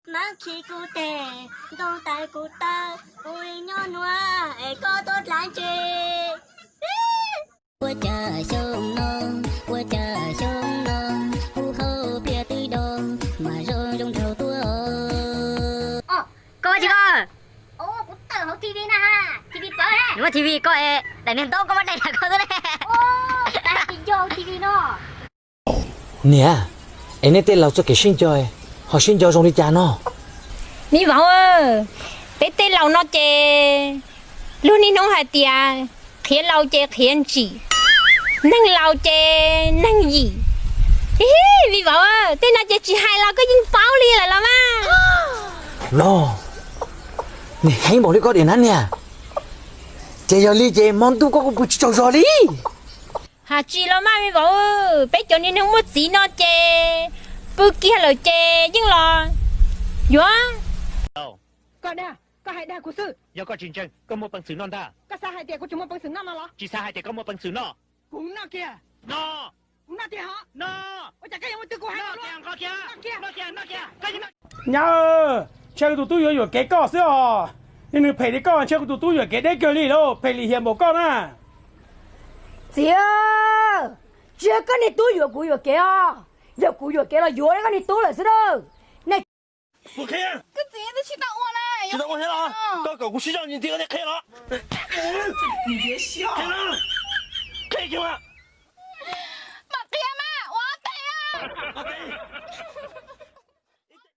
Mab khi kuv tes, ntoo tais kuv taw, kuv nyob nuav es koj tuaj dlav ntses. Ua cas xyoo no, ua cas xyoo no, kuv hauv pliaj twb do, mas zoo zoo nraug tuaj. Koj ua tsi koj? Kuv tawm hauv T V na ha, T V pawv ha. Nws muaj T V koj es daim niag ntaub koj muab dai nrag koj xwb ne. Niam, es nej tej laus txoj kev sib nco ho sib nco zoo li cas no? Me vauv, peb tej laus no ces luag niaj hnub hais tias qhiav laus ces qhiav ntsim, neeg laus ces neeg yim. Me vauv, tej no ces tsis hais los koj yeej paub li lawm los mas. Los, niag heev npaum li koj diam na niam. Ces yog li ces hmo ntuj koj kuj pw tsis tsaug zog li. Has tsis los mas me vauv, peb cov niag neeg muaj txiv no ces pw kiag lawm ces yeej los yuav. Koj dag, koj hais dag kuv xwb. Yog koj tsis ntseeg, koj muaj peev xwm noj ntag. Koj xav hais tias kuv tsis muaj peev xwm noj no los? Tsis xav hais tias koj muaj peev xwm noj. Kuv noj kiag. No. Kuv noj tiag hov. No. Ua cas koj yuav muab twg kuv hais no kiag, noj kiag, noj kiag, noj kiag. Nyab, ntshe kuv tus tub yuav yuam kev koj xwb os. Niag neeg phem li koj ntshe kuv tus tub yuam kev deb kawg li lauj, phem lim hiam npaum koj na. Txiv, tsis yog koj niag tub yuam kuv yuam kev os, yog kuv yuam kev los yuav koj niag tub lawm xwb lauj. Tsis tau ua thiab los? Koj kom kuv sib zog ntxiv koj thiaj qhia los? Qhia kiag mas. Mam qhia mas ua teb.